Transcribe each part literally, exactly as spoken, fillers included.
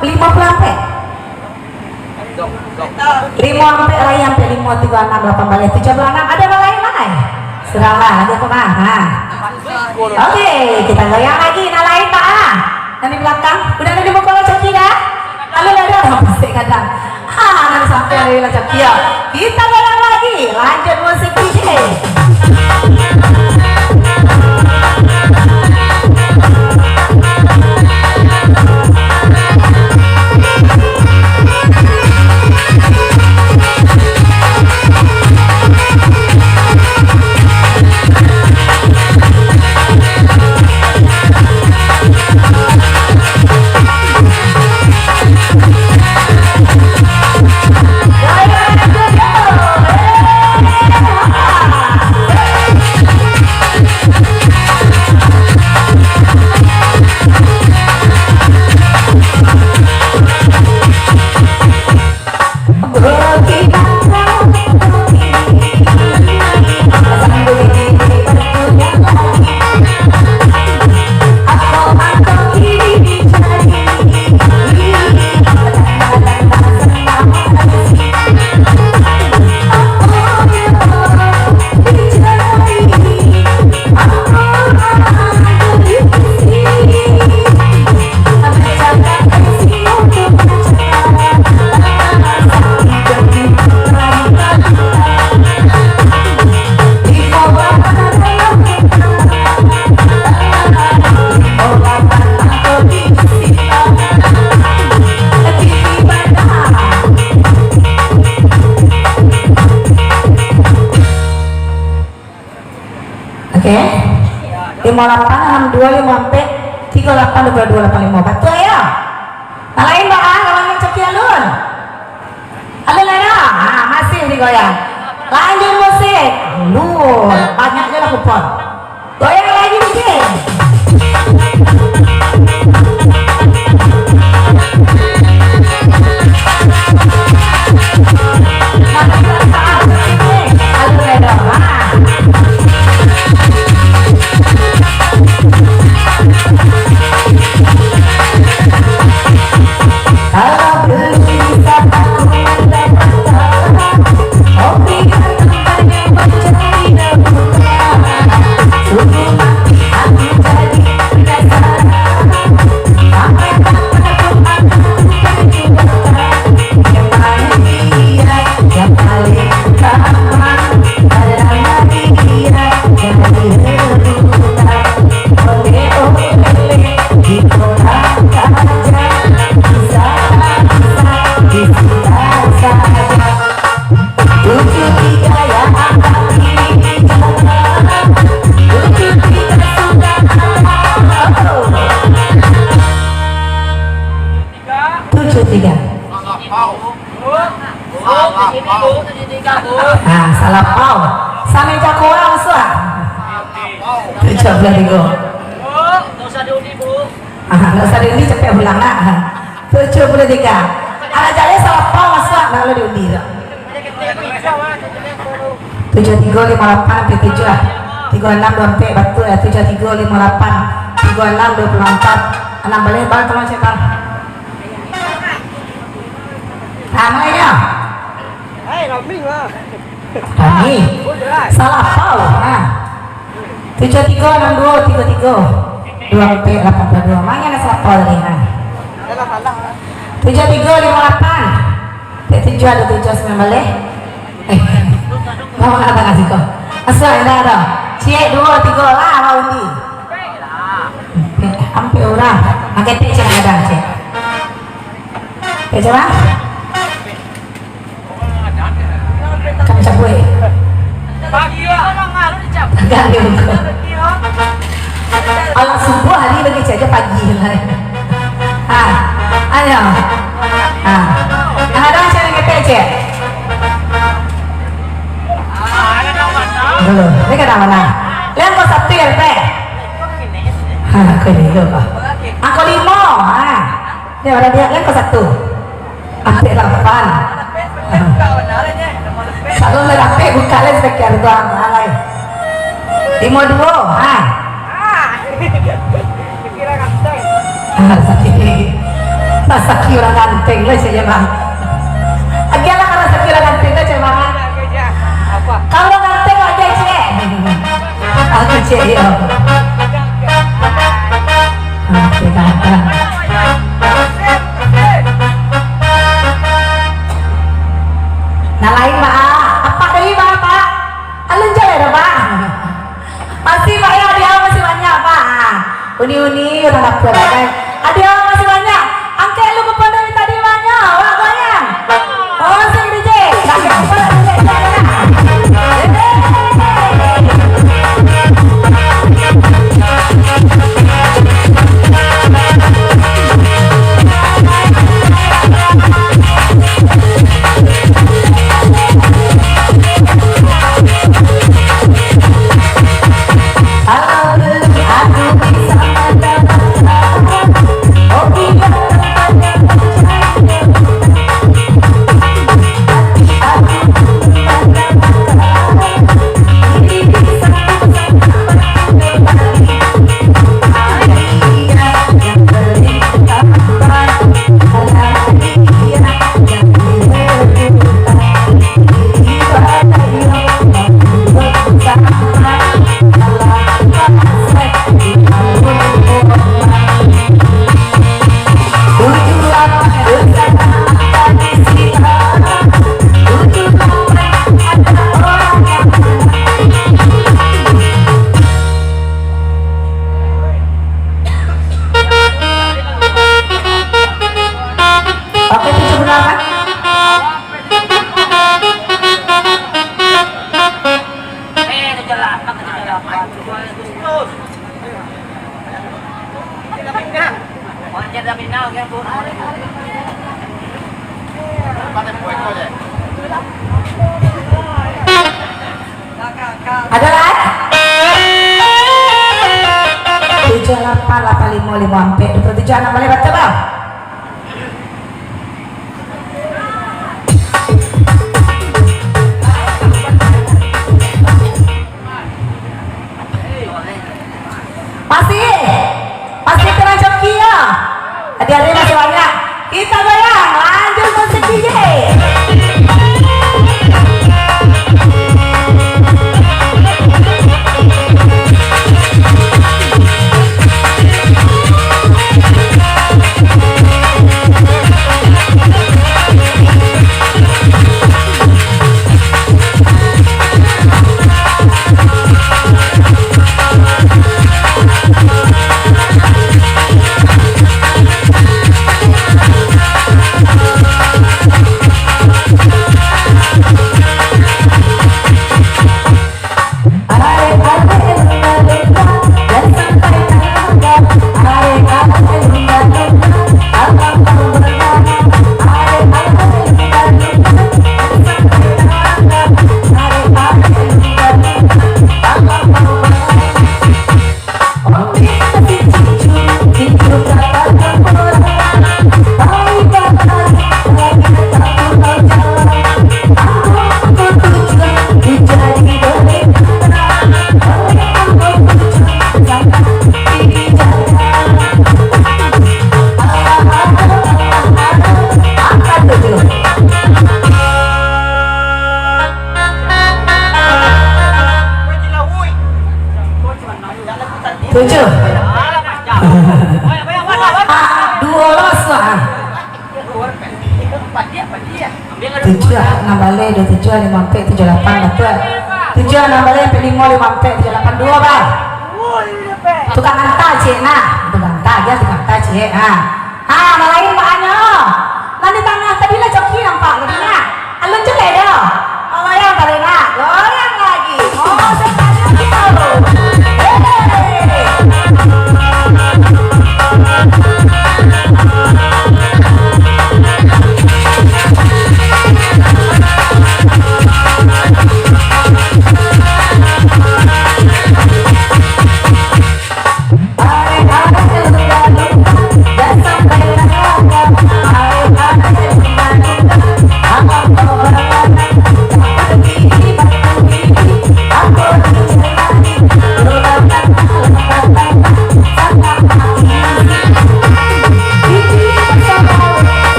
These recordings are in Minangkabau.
Limo puluah ampek. Limo ampek lai, ampek limo, tigo anam, lapan baleh, tujuah puluah anam. Ado nan lain lai? Sudahlah, cukup lah. Ha. Oke, kita goyang lagi. Nan lain, Pak, ah. Nan di belakang. Udah ada di muko lah, coki dah. Lalu dah ada orang pasik kadang. Ha, nan sampai ada lah, coki, yo. Kita goyang lagi. Lanjut musik D J. Oke. Limo lapan, anam dua, limo ampek, tigo lapan, dua puluh dua, lapan limo. Batua, yo? Nan lain, Mbak, ah, lawan nan coki alun. Alun lai dah. Ah, masih digoyang. Lanjut musik. Alun. Banyak je lah kupon. Goyang lagi, dikit. Tujuh tiga. Ah, salah pau. Sampai jago orang suah. Tujuh belas tiga. Ah, ndak usah diundi, capek pulang lah. Tujuh puluh tiga. Alah jaleh salah pau masuak, ndak lo diundi tu. Tujuh tiga lima lapan, ampek tujuah. Tigo anam dua ampek, batua lah. Tujuh tiga lima lapan, tigo anam dua puluh ampat, anam baleh, bal tolong cek, bal. Ramai nyo. Hai, ramai lah. Ramai. Salah pau. Ha. Tujuh tiga enam dua tiga tiga. Dua ampek lapan puluh dua. Manga nan salah pau tadi? Ha. Tujuh tiga lima lapan. Tek tujuah ado tujuah sambilan baleh. Eh. Manga nan tangah siko? Asa indak ado. Ciek duo tigo lah, awak undi. Ampek urang. Maketek cek kadang, cek. Cek, cek, Bang? Kan cabuik. Pagi, Bang. Pagi, Bang. Alah, subuah hari lagi, cek aja pagi lah. Ha, ayo. Ha. Nan ado cek, nan ketek, cek. Dulu. Ni ka mana? Lai angko satu, ya, Teh? Ha, angko limo, ha. Ni, bara dia, lai angko satu. Ampek lapan. Kalau lah dapek, buka lai sakian tu, ha, lai. Limo duo, ha. Ha, sakik. Rasaki urang ganteng lah, cek, ya, Bang. Agiahlah ka rasaki urang ganteng tu, cek, Bang. Kalau urang ganteng, agiah, cek. Aku, cek, yo. Ah, cek, ganteng. Nah, lain, Pak. Apak tadi, Pak, Pak. Alun jaleh dah, Pak. Masih, Pak, ya, hadiah masih banyak, Pak. Ah, uni-uni, urang dapur, kan? Hadiah masih banyak. Angkek lu kupon dari tadi banyak, Pak, goyang. Oh, sing D J. Angkek kupon dari D J, jangan. Oke, tujuh belas, kan? Ado lai? Tujuah lapan, lapan limo, limo ampek, duo puluah tujuah, anak baleh batua, Bang. Masih, masih kena joki yo. Hadiah masih banyak. Kita goyang, lanjut musik D J. Tujuah. Ah, duo los lah. Tujuah, anam baleh, duo tujuah, limo ampek, tujuah lapan, batua. Tujuah, anam baleh, ampek limo, limo ampek, tujuah lapan, duo, Bang. Tukang anta, ciek, nah. Tukang anta aja, tukang anta, ciek, nah. Ah, nan lain baanyo. Nan di tangah tadi lah joki nampak tadi, nah. Alun jaleh doh. Goyang tadi, nah. Goyang lagi. Oh, sekali lagi, bro. Hei.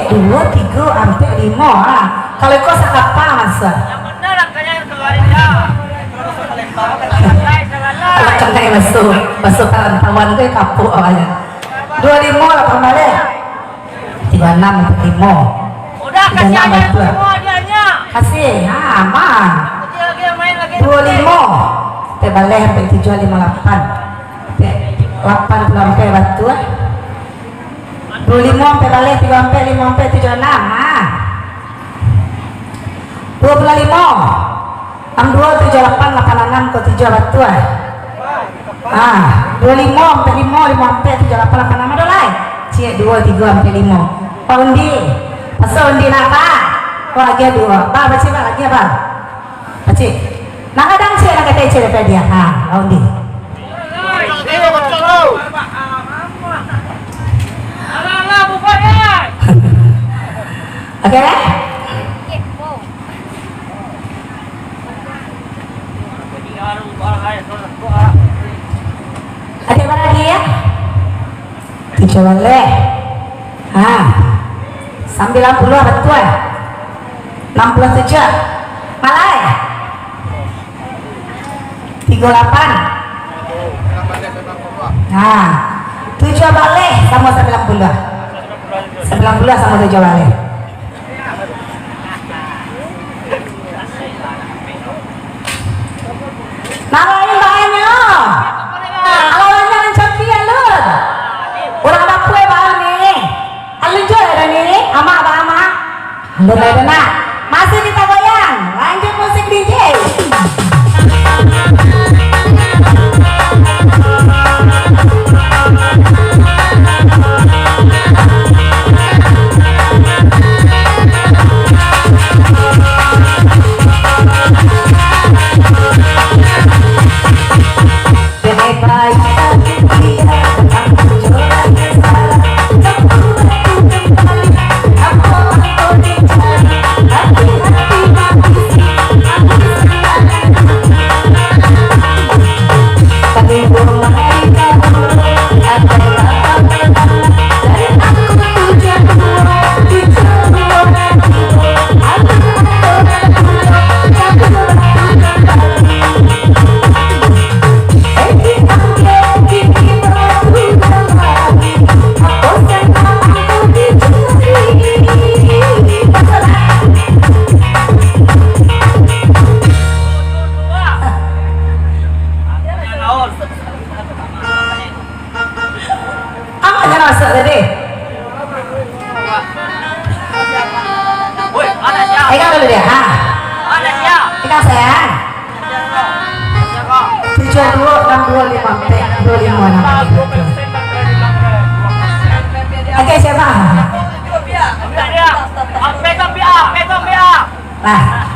Duo, tigo, ampek, limo. Ha. Kalau iko sakapa masuak? Yang benar angkanya yang keluarin, ya. Kalau kanai masuk, masuk kawan-kawan tu kapuk awalnya. Duo limo, lapan baleh. Tigo anam, ampek limo. Udah, tigo kasih anam aja batua. Semua hadiahnya. Kasih, ha, aman. Kecil lagi yang main lagi. Duo limo. Ampek baleh, ampek tujuah, limo lapan. Ampek lapan puluah ampek batua. Duo limo ampek baleh, tigo ampek, limo ampek, tujuah anam. Ha. Duo puluah limo. Anam duo, tujuah lapan, lapan anam, ko tujuah batua. Ha. Duo limo ampek limo, limo ampek, tujuah lapan, lapan anam, ado lai? Ciek, duo, tigo, ampek limo. Pak undi. Pasal undi nak, Pak? Ko agiah duo. Ba, bacik, Ba, agiah, Ba. Bacik. Nah, kadang ciek, nak katai ciek dapek hadiah. Ha, undi. Oke, kan? Ada apa lagi, ya? Tujuah baleh. Ha. Sambilan puluah batua. Anam puluah tujuah. Malai. Tigo lapan. Ha. Tujuah baleh samo sambilan puluah. Sambilan puluah samo tujuah baleh. Nah, lain bahanyo. Kalau banyak mancaki, alun. Urang dapua baru ni. Alun juo dah ni, amak ba amak. Alun dah nak. Masih kita goyang. Lanjut musik D J. Apo nan masuk tadi? Pegang dulu dia, ha. Pegang, sayang. Tujuah duo, anam duo, limo ampek, duo limo, anam ampek. Oke, siapa? Nah.